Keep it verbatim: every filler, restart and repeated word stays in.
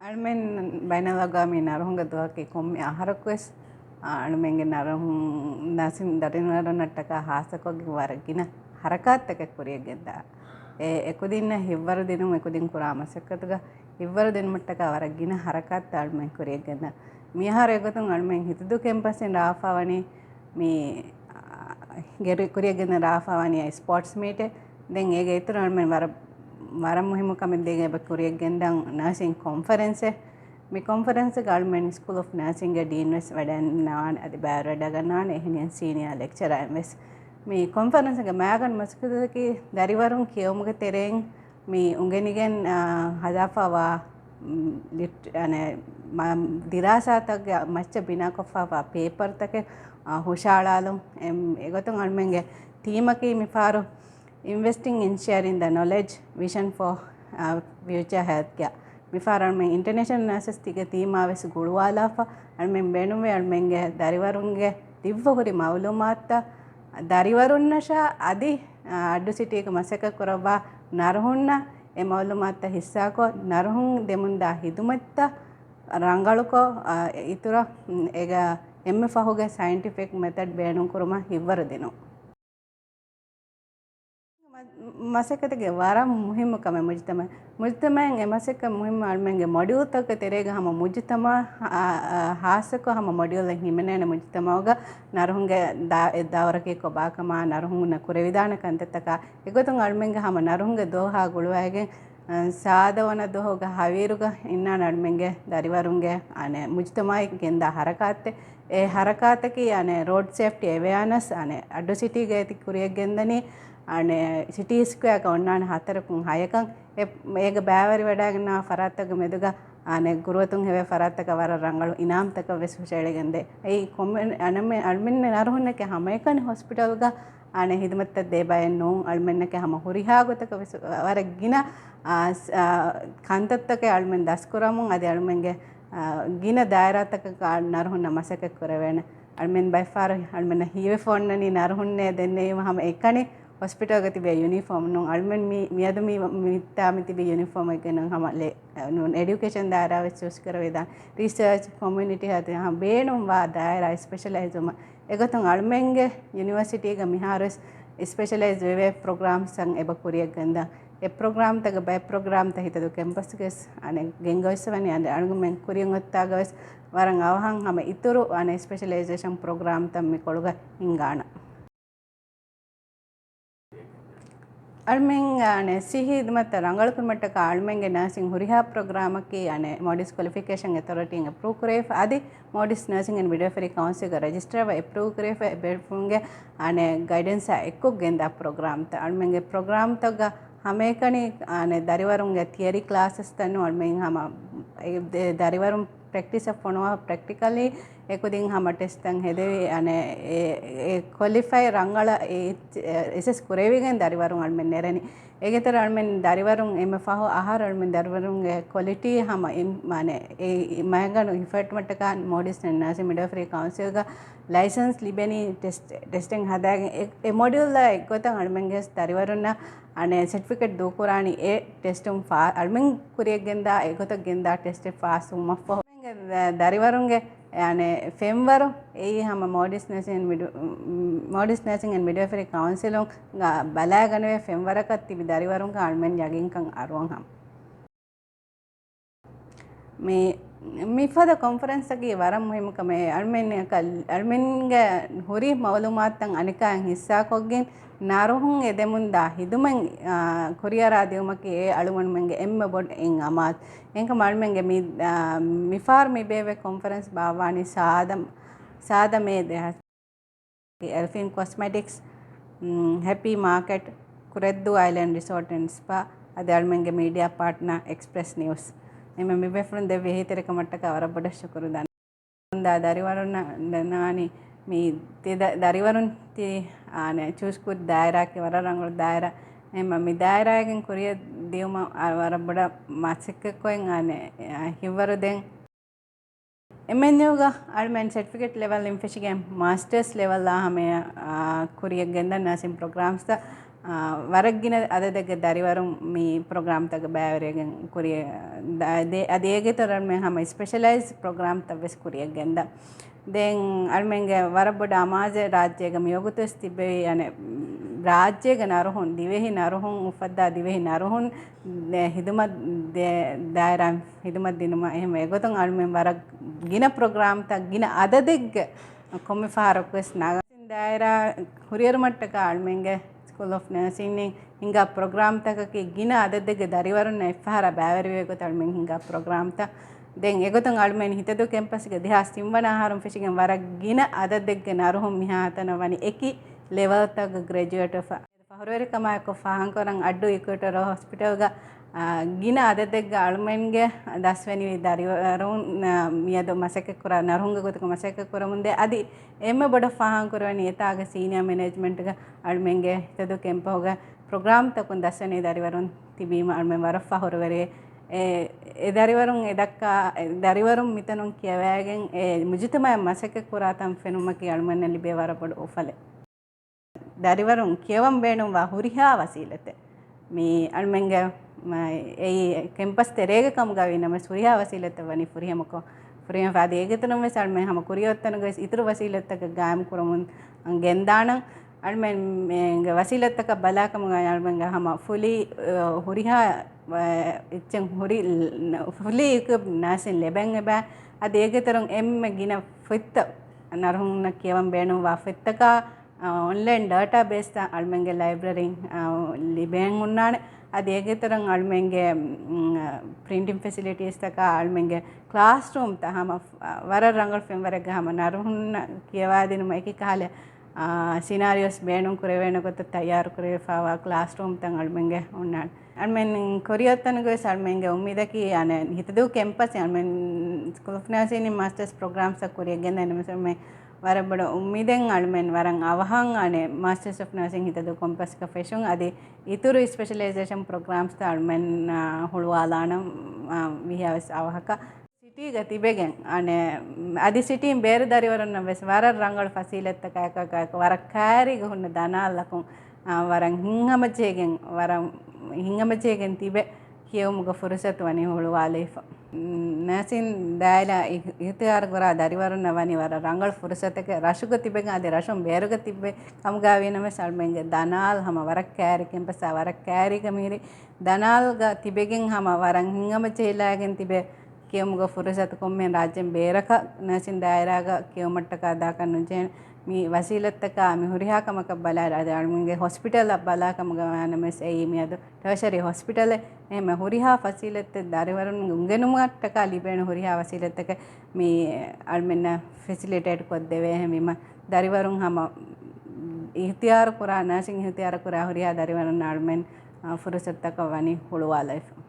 އަޅުމެން ބައިނަލްއަގްވާމީ ނަރުހުންގެ ދުވަހަކީ ކޮންމެ އަހަރަކުވެސް، އާ، އަޅުމެންގެ ނަރުހުން ނަރސިން ދަރިންވަރުންނަށްޓަކާ ހާއްސަކޮށްގެން ވަރަށް ގިނަ ހަރަކާތްތަކެއް ކުރިޔަށްގެންދާ. އެ އެކުދިންނަށް ހިތްވަރު ދިނުން، އެކުދިން ކުރާ މަސައްކަތުގަ ހިތްވަރު ދިނުމަށްޓަކާ ވަރަށް ގިނަ ހަރަކާތްތައް އަޅުމެން ކުރިޔަށްގެންދާ. މިއަހަރު އެގޮތުން އަޅުމެން ހިތުދޫ ކެމްޕަސްއިން ރާފާވަނީ މި، އާ، ގެރި-، ކުރިޔަށްގެންދާ ރާފާވަނީ ސްޕޯޓްސް މީޓެއް. ދެން އޭގެ އިތުރު އަޅުމެން ވަރަށް، ވަރަށް މުހިއްމު ކަމެއް ދޭގެ އެބަ ކުރިޔަށްގެންދަން ނާސިން ކޮންފަރެންސެއް. މި ކޮންފަރެންސްގަ އަޅުމެން ސްކޫލް އޮފް ނާސިންގެ ޑީން ވެސް ވަޑައިންނާނެ، އަދި ބައިވެރިވެޑައިގަންނާނެ، އެހެނިހެން ސީނިއާ ލެކްޗަރާއިން ވެސް. މި ކޮންފަރެންސްގެ މައިގަނޑު މަސައްކަތަކީ ދަރިވަރުން ކިޔެވުމުގެ ތެރެއިން މި އުނގެނިގެން، އާ، ހަދާފަވާ، މް، ލިޓް-، އަނެ، މަ-، ދިރާސާތަކުގެ މައްޗަށް ބިނާކޮށްފަވާ ޕޭޕަރުތަކެއް، އާ، ހުށައަޅާލުން. އެމް، އެގޮތުން އަޅުމެންގެ ތީމަކީ މިފަހަރު Investing in Sharing the Knowledge, Vision for, uh, Future Healthcare. މިފަހަރު އަޅުމެން އިންޓަރނޭޝަނަލް ނަރސަސް ތިގެ ތީމާ ވެސް ގުޅުވާލާފަ، އަޅުމެން ބޭނުންވޭ އަޅުމެންގެ ދަރިވަރުންގެ ދިއްވަ ހުރި މައުލޫމާތުތައް ދަރިވަރުންނަށާ އަދި، އަ، އައްޑޫ ސިޓީގެ މަސައްކަތް ކުރައްވާ ނަރުހުންނަށް އެ މައުލޫމާތުތައް ހިއްސާކޮށް، ނަރުހުން ދެމުންދާ ހިދުމަތްތައް ރަނގަޅުކޮށް، އަ، އިތުރަށް، އޭގަ އެންމެ ފަހުގެ ސައިންޓިފިކް މެތަޑް ބޭނުންކުރުމަށް ހިތްވަރު ދިނުން. މަ-، މަސައްކަތުގެ ވަރަށް މުހިއްމު ކަމެއް މުޖުތަމަ-، މުޖުތަމައިން އެ މަސައްކަތް މުހިއްމު އަޅުމެންގެ މޮޑިއުލްތަކުގެ ތެރޭގަ ހަމަ މުޖުތަމަ ހާ-، އާ، ހާއްސަކޮށް ހަމަ މޮޑިއުލެއް ހިމެނޭނެ މުޖުތަމައުގަ ނަރުހުންގެ ދާ-، އެއް ދައުރަކީ ކޮބާކަމާ، ނަރުހުންނަށް ކުރެވިދާނެ ކަންތައްތަކާ އެގޮތުން އަޅުމެންގެ ހަމަ ނަރުހުންގެ ދުވަހާ ގުޅުވައިގެން، އަ، ސާދަ ވަނަ ދުވަހުގެ ހަވީރުގަ އިންނާނެ އަޅުމެންގެ ދަރިވަރުންގެ، އަނެ، މުޖުތަމައި ގެންދާ ހަރަކާތެއް. އެ ހަރަކާތަކީ، އަނެ، ރޯޑް ސޭފްޓީ އެވެއާނަސް، އަނެ، އައްޑޫ ސިޓީގައި ތި ކުރިޔަށް ގެންދަނީ، އަނެ، ސިޓީ ސްކުއެއާގަ އޮންނާނެ ހަތަރަކުން ހަޔަކަށް. އެ، އޭގަ ބައިވެރިވެޑައިގަންނަވާ ފަރާތްތަކުގެ މެދުގަ، އަނެ، ގުރުއަތުން ހެވޭ ފަރާތްތަކަށް ވަރަށް ރަނގަޅު އިނާމްތަކަށް ވެސް ހުށައެޅިގެންދޭ. އެއީ ކޮންމެ-، އަނެ-، އަނެ-، އަޅުމެން ނަރުހުންނެކޭ ހަމައެކަނި ހޮސްޕިޓަލްގަ އަނެއް ހިދުމަތްތައް ދޭ ބައެއް ނޫން، އަޅުމެންނަކީ ހަމަ ހުރިހާ ގޮތަކަށް ވެސް ވަރަށް ގިނަ، އާ، ސް-، އާ، ކަންތައްތަކެއް އަޅުމެން ދަސްކުރަމުން އަދި އަޅުމެންގެ، އާ، ގިނަ ދާއިރާތަކަކަށް ނަރުހުންނަށް މަސައްކަތް ކުރެވޭނެ. އަޅުމެން ބައެއްފަހަރު އަޅުމެންނަށް ހީވެފަ އޮންނަނީ ނަރުހުންނޭ ދެންނެވީމަ ހަމަ އެކަނި ހޮސްޕިޓަލްގަ ތިބޭ ޔުނީފޯމް ނޫން. އަޅުމެން މި-، މިއަދު މި-، މިތާ މި ތިބީ ޔުނީފޯމެއް ގެނުން ހަމަ ލެ-، ނޫން އެޑިއުކޭޝަން ދާއިރާ ވެސް ޗޫސް ކުރެވިދާނެ. ރިސާޗް، ކޮމިއުނިޓީ ހަދަ ބޭނުންވާ ދާއިރާ އެސްޕެޝަލައިޒް ވުމަށް. އެގޮތުން އަޅުމެންގެ ޔުނިވަރސިޓީގަ މިހާރުވެސް ސްޕެޝަލައިޒް ވެވޭ ޕްރޮގްރާމްސްތައް އެބަ ކުރިޔަށް ގެންދާ. އެ ޕްރޮގްރާމްތަކަށް ބައެއް ޕްރޮގްރާމްތައް ހިތަދޫ ކެމްޕަސްގަވެސް އަނެއް ގެންގޮސްވަނީ އަނެއް އަޅުގަނޑުމެން ކުރިޔަށް އޮތާގަވެސް ވަރަށް އަވަހަށް ހަމަ އިތުރު އަނެއް ސްޕެޝަލައިޒޭޝަން ޕްރޮގްރާމްތައް މިކޮޅުގަ ހިންގާނަން. އަޅުމެން އަނެއް ސިހި ހިދުމަތްތައް ރަނގަޅުކުރުމަށްޓަކާ އަޅުމެންގެ ނާސިން ހުރިހާ ޕްރޮގްރާމަކީ އަނެއް މޯޑިސް ކޮލިފިކޭޝަން އެތޮރިޓީން އެޕްރޫވް ކުރެވިފަ އަދި މޯޑިސް ނާސިން އެންޑް މިޑްވައިފަރީ ކައުންސިލްގެ ރަޖިސްޓަރވެ އެޕްރޫވް ކުރެވިފަ އެބޭފުޅުންގެ އަނެއް ގައިޑެންސާ އެއްކޮށް ގެންދާ ޕްރޮގްރާމްތައް. އަޅުމެންގެ ޕްރޮގްރާމްތަކަށް ހަމައެކަނި އަނެއް ދަރިވަރުންގެ ތިއަރީ ކްލާސަސްތައް ނޫން އަޅުމެން ހަމަ އެ ދެ-، ދަރިވަރުން ޕްރެކްޓިސަށް ފޮނުވާ ޕްރެކްޓިކަލީ އެކުދިން ހަމަ ޓެސްޓްތައް ހެދެވި އަނެއް އެ، އެ ކޮލިފައި ރަނގަޅަށް އެ އެސެސް ކުރެވިގެން ދަރިވަރުން އަޅުމެން ނެރެނީ. އޭގެތެރޭ އަޅުމެން ދަރިވަރުން އެންމެ ފަހު އަހަރު އަޅުމެން ދަރިވަރުންގެ ކޮލިޓީ ހަމަ އިން-، މާނެ އެ މައިގަނޑު ހިފައްޓުމަށްޓަކާ މޯޑިސް ނާސިން މިޑްވައިފަރީ ކައުންސިލްގަ ލައިސަންސް ލިބެނީ ޓެސްޓް، ޓެސްޓެއް ހަދާގެން އެ، އެ މޮޑިއުލްއާ އެއްގޮތަށް އަޅުމެންގެވެސް ދަރިވަރުންނަށް އަނެއް ސެޓްފިކެޓް ދޫކުރާނީ އެ ޓެސްޓުން ފާ-، އަޅުމެން ކުރިޔަށްގެންދާ އެގޮތަށް ގެންދާ ޓެސްޓެއް ފާސްވުމަށްފަހު. ދަރިވަރުންގެ އަނެއް ފެންވަރު އެއީ ހަމަ މޯޑިސް ނާސިން އެންޑް މިޑް-، މޯޑިސް ނާސިން އެންޑް މިޑްވައިފަރީ ކައުންސިލުން ގަ-، ބަލާގަނެވޭ ފެންވަރަކަށް ތިބި ދަރިވަރުންގެ އަޅުމެން ޔަގީންކަން އަރުވަން ހަމަ. މި-، މިފަދަ ކޮންފަރެންސަކީ ވަރަށް މުހިއްމު ކަމެއް. އަޅުމެން-، އަޅުމެންގެ ހުރި މައުލޫމާތުތައް އަނެކާއިން ހިއްސާކޮށްގެން، ނަރުހުން އެދެމުންދާ ހިދުމަތް، އާ، ކުރިއަރާ ދިއުމަކީ އެ އަޅުގަނޑުމެންގެ އެންމެ ބޮޑު އެއް އަމާޒު. އެހެންކަމުން އަޅުމެންގެ މި-، އާ، މިފަހަރު މި ބޭއްވޭ ކޮންފަރެންސް ބާއްވާނީ ސާދަ، ސާދަ މޭ ދެހާސް. އެލްފިން ކޮސްމެޓިކްސް، މް، ހެޕީ މާކެޓް، ކުރެއްދޫ އައިލެންޑް ރިސޯޓް އެންޑް ސްޕާ، އަދި އަޅުމެންގެ މީޑިއާ ޕާޓްނާ އެކްސްޕްރެސް ނިއުސް. އެންމެ މިބޭފުޅުން ދެއްވި އެހީތެރިކަމަށްޓަކާ ވަރަށް ބޮޑަށް ޝުކުރު ދަން. ދާ ދަރިވަރުންނަށް ދަންނަވަނީ މި ތި ދަ-، ދަރިވަރުން ތި، އާނެ، ޗޫސް ކުރި ދާއިރާއަކީ ވަރަށް ރަނގަޅު ދާއިރާ. އެހެންމަ މި ދާއިރާއިގެން ކުރިއަށް ދިއުމަށް އަ-، ވަރަށް ބޮޑަށް މަސައްކަތްކޮށް، އާނެ، އަ، ހިތްވަރު ދެން. އެމްއެންޔޫގަ އަޅުމެން ސެޓްފިކެޓް ލެވެލް އިން ފެށިގެން މާސްޓަރސް ލެވެލްއާ ހަމަޔަށް، އާ، ކުރިއަށް ގެންދަން ނާސިން ޕްރޮގްރާމްސްތައް ވަރަށް ގިނަ އަދަދެއްގެ ދަރިވަރުން މި ޕްރޮގްރާމްތަކަށް ބައިވެރިވެގެން ކުރިޔަށް ދާ-، ދޭ-، އަދި އޭގެ އިތުރަށް ހަމަ ސްޕެޝަލައިޒް ޕްރޮގްރާމްތައް ވެސް ކުރިޔަށް ގެންދާ. ދެން އަޅުމެންގެ ވަރަށް ބޮޑު އަމާޒެއް ރާއްޖޭގަ މިވަގުތުވެސް ތިއްބެވި، އަނެއް، ރާއްޖޭގެ ނަރުހުން، ދިވެހި ނަރުހުން އުފައްދާ ދިވެހި ނަރުހުން ދެ-، ހިދުމަތް ދޭ-، ދާއިރާ ހިދުމަތް ދިނުމަށް އެހެން އެގޮތުން އަޅުމެން ވަރަށް ގިނަ ޕްރޮގްރާމްތައް ގިނަ އަދަދެއްގެ ކޮންމެ ފަހަރަކުވެސް ނަގާ. ދާއިރާ ހުރިއެރުމަށްޓަކާ އަޅުމެންގެ ސްކޫލް އޮފް ނަރސިންއިން ހިންގާ ޕްރޮގްރާމްތަކަކީ ގިނަ އަދަދެއްގެ ދަރިވަރުންނަށް އެއްފަހަރާ ބައިވެރިވޭ ގޮތަށް އަޅުމެން ހިންގާ ޕްރޮގްރާމްތައް. ދެން އެގޮތުން އަޅުމެން ހިތަދޫ ކެމްޕަސްގެ ދެހާސް ތިން ވަނަ އަހަރުން ފެށިގެން ވަރަށް ގިނަ އަދަދެއްގެ ނަރުހުން މިހާތަނަށް ވަނީ އެކި ލެވަލްތަކުގަ ގްރެޖުއޭޓްވެފަ. ފަހުރުވެރިކަމާއެކު ފާހަގަކުރަން އައްޑޫ އިކުއެޓަރ ހޮސްޕިޓަލްގަ، އާ، ގިނަ އަދަދެއްގެ އަޅުމެންގެ ދަސްވެނިވި ދަރިވަރުން، އާ، މިއަދު މަސައްކަތްކުރާ ނަރުހުންގެ ގޮތުގަ މަސައްކަތްކުރަމުންދޭ. އަދި އެންމެ ބޮޑަށް ފާހަގަކުރެވެނީ އެތާގެ ސީނިއާ މެނޭޖްމަންޓްގަ އަޅުމެންގެ ހިތަދޫ ކެމްޕަހުގަ ޕްރޮގްރާމްތަކުން ދަސްވެނިވި ދަރިވަރުން ތިބީމަ އަޅުމެން ވަރަށް ފަހުރުވެރިވޭ. އެ، އެ ދަރިވަރުން އެ ދައްކާ، އެ ދަރިވަރުން މިތަނުން ކިޔަވައިގެން އެ މުޖުތަމަޢަށް މަސައްކަތްކުރާތަން ފެނުމަކީ އަޅުމެންނަށް ލިބޭ ވަރަށް ބޮޑު އުފަލެއް. ދަރިވަރުން ކިޔަވަން ބޭނުންވާ ހުރިހާ ވަސީލަތެއް މި އަޅުމެންގެ، މަ، އެއީ ކެމްޕަސް ތެރޭގެ ކަމުގަވީ ނަމަވެސް ހުރިހާ ވަސީލަތެއް ވަނީ ފުރިހަމަކޮށް، ފުރިހަމަ ފަދަ އޭގެ ތެރެއިން ވެސް އަޅުމެން ހަމަ ކުރިއަށް އޮތްތަނުގަވެސް އިތުރު ވަސީލަތްތަކެއް ގާއިމް ކުރަމުން ގެންދާނަން. އަޅުމެންގެ ވަސީލަތްތަކަށް ބަލާކަމުގަ އަޅުމެންގެ ހަމަ ފުލީ، އަ، ހުރިހާ، އަ، އެއްޗެއް ހުރި، ފުލީ އިކުއިޕްޑް ނާސިން ލެބެން އެބަ. އަދި އޭގެ ތެރެއިން އެންމެ ގިނަ ފޮތްތައް ނަރުހުންނަށް ކިޔަވަން ބޭނުންވާ ފޮތްތަކާ، އަ، އޮންލައިން ޑޭޓާ ބޭސްތައް އަޅުމެންގެ ލައިބްރަރީން، އަ، ލިބެން ހުންނާނެ. އަދި އޭގެ ތެރެއިން އަޅުމެންގެ، މް، ޕްރިންޓިން ފެސިލިޓީސްތަކާ އަޅުމެންގެ ކްލާސްރޫމްތައް ހަމަ، އަ، ވަރަށް ރަނގަޅު ފެންވަރެއްގަ ހަމަ ނަރުހުންނަށް ކިޔަވާދިނުމަށް އެކި ކަހަލަ، އާ، ސިނާރިއޯސް ބޭނުން ކުރެވޭނެ ގޮތަށް ތައްޔާރު ކުރެވިފައިވާ ކްލާސްރޫމްތައް އަޅުމެންގެ ހުންނާނެ. އަޅުމެން ކުރިއަށް އޮތްތަނުގަވެސް އަޅުމެންގެ އުއްމީދަކީ އަނެއް ހިތަދޫ ކެމްޕަސް އަޅުމެން ސްކޫލް އޮފް ނަރސިން މާސްޓަރސް ޕްރޮގްރާމްސް ކުރިއަށް ގެންދަނީ ނަމަވެސް އަޅުމެން ވަރަށް ބޮޑު އުއްމީދެއް އަޅުމެން ވަރަށް އަވަހަށް އަނެއް މާސްޓަރސް އޮފް ނަރސިން ހިތަދޫ ކެމްޕަސްގަ ފެށުން އަދި އިތުރު ސްޕެޝަލައިޒޭޝަން ޕްރޮގްރާމްސްތައް އަޅުމެން، އާ، ހުޅުވާލާނަން، އާ، ވީހާވެސް އަވަހަކަށް. ސިޓީގަ ތިބެގެން، އަނެއް، އަދި ސިޓީން ބޭރު ދަރިވަރުންނަށް ވެސް ވަރަށް ރަނގަޅު ފަސީލަތްތަކާއެކު ވަރަށް ކައިރީގަ ހުންނަ ދަނާލަކުން، އާ، ވަރަށް ހިތްހަމަޖެހިގެން، ވަރަށް ހިތްހަމަޖެހިގެން ތިބެ ކިޔެވުމުގެ ފުރުސަތު ވަނީ ހުޅުވާލައިފަ. ނަރސިން ދާއިރާ އި-، އިހްތިޔާރުކުރާ ދަރިވަރުންނަށް ވަނީ ވަރަށް ރަނގަޅު ފުރުސަތެކޭ. ރަށުގަ ތިބެގެން އަދި ރަށުން ބޭރުގަ ތިބެ ކަމުގަ ވީނަމަވެސް އަޅުމެންގެ ދަނާލް ހަމަ ވަރަށް ކައިރި ކެމްޕަސްއާ ވަރަށް ކައިރީގަ މިހިރީ ދަނާލްގަ ތިބެގެން ހަމަ ވަރަށް ހިތްހަމަޖެހިލާގެން ތިބެ ކިޔެވުމުގެ ފުރުސަތު ކޮންމެ ރާއްޖޭން ބޭރަކަށް ނަރސިން ދާއިރާގަ ކިޔެވުމަށްޓަކާ ދާކަށް ނުޖެހޭނެ. މި ވަސީލަތްތަކާ މި ހުރިހާ ކަމަކަށް ބަލާއިރު އަދި އަޅުމެންގެ ހޮސްޕިޓަލަށް ބަލާކަމުގަ ވާނަމަވެސް އެއީ މިއަދު ޓަރޝަރީ ހޮސްޕިޓަލެއް. އެހެންމެ ހުރިހާ ފަސީލަތްތައް ދަރިވަރުން އުނގެނުމަށްޓަކާ ލިބޭނެ ހުރިހާ ފަސީލަތްތަކެއް މި އަޅުމެންނަށް ފެސިލިޓޭޓް ކޮށްދެވޭ. އެހެންވީމަ ދަރިވަރުން ހަމަ އިހްތިޔާރު ކުރާ، ނަރސިން އިހްތިޔާރު ކުރާ ހުރިހާ ދަރިވަރުންނަށް އަޅުމެން، އާ، ފުރުސަތުތަކަށް ވަނީ ހުޅުވާލައިފަ.